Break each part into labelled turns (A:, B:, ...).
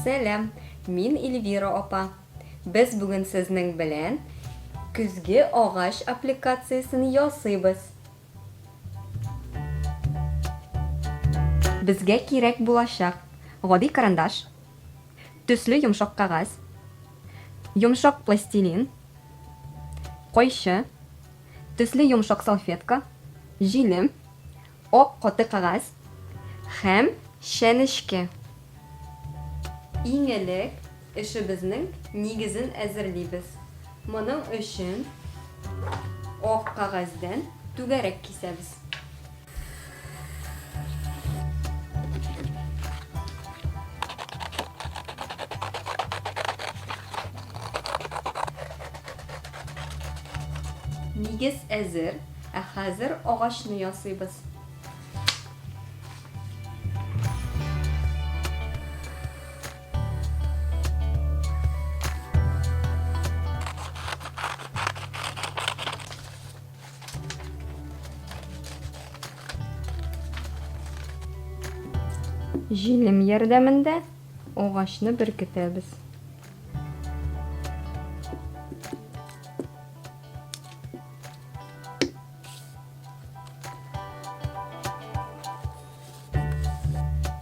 A: Сәлам, мин Эльвира апа. Без бүген сезнең белән Көзге агач аппликациясен ясыйбыз. Безгә кирәк булачак, гади карандаш, төсле йомшак кәгазь, йомшак пластилин, кайчы, төсле йомшак салфетка, җилем, ак каты кәгазь һәм чәнечке. Иң элек эшебезнең нигезен әзерлибез. Моның өчен ак кәгазьдән түгәрәк кисәбез. Нигез әзер, ә хәзер агачны ясыйбыз. Җилем ярдәмендә агачны беркетәбез.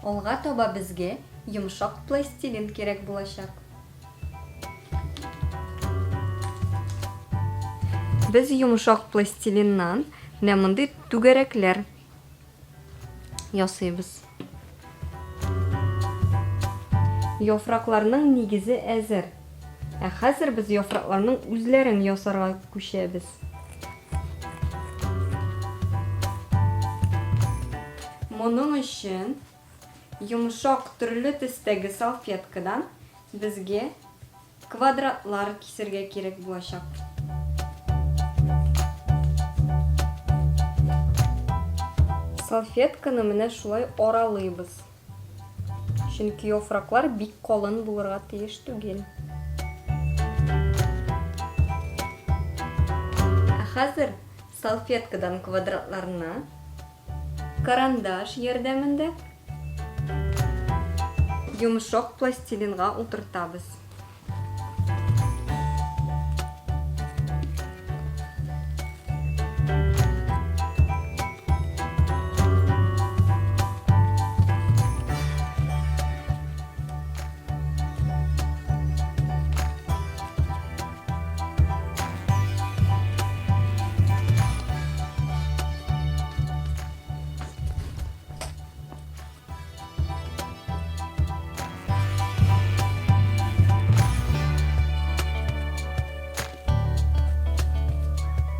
A: Алга таба безгә йомшак пластилин кирәк булачак. Без йомшак пластилиннан менә мондый түгәрәкләр ясыйбыз. Яфракларның нигезе әзер. Ә хәзер без яфракларның үзләрен ясарга күчәбез. Моның өчен Йомшак төрле төстәге салфеткадан безгә квадратлар кисергә кирәк булачак. Салфетканы менә шулай аралыйбыз. Чөнки яфраклар бик калын булырга тиеш түгел. Ә хәзер салфеткадан квадратларны Карандаш ярдәмендә йомшак пластилинга утыртабыз.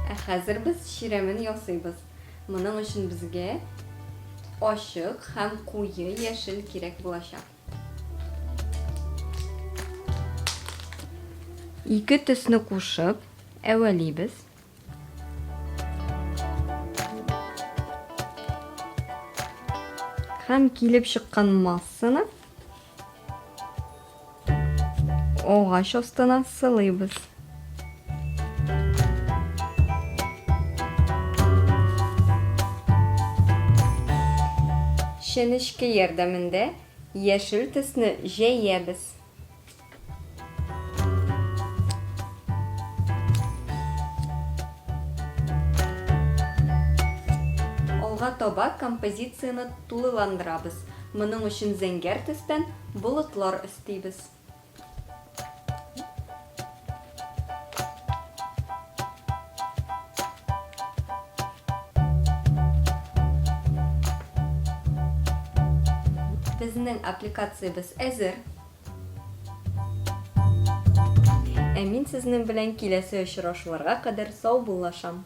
A: Ә хәзер без чирәмен ясыйбыз. Моның өчен безгә ачык һәм куе яшел кирәк булачак. Ике төсне кушып, әвәлибез. Һәм килеп чыккан массаны агач астына сылыйбыз. Чәнечке ярдәмендә яшел төсне җәябез. Алга таба композицияне тулыландырабыз. Моның өчен зәңгәр төстән болытлар өстибез. Безнең аппликациябез әзер. Ә мин сезнең белән киләсе очрашуларга кадәр саубуллашам.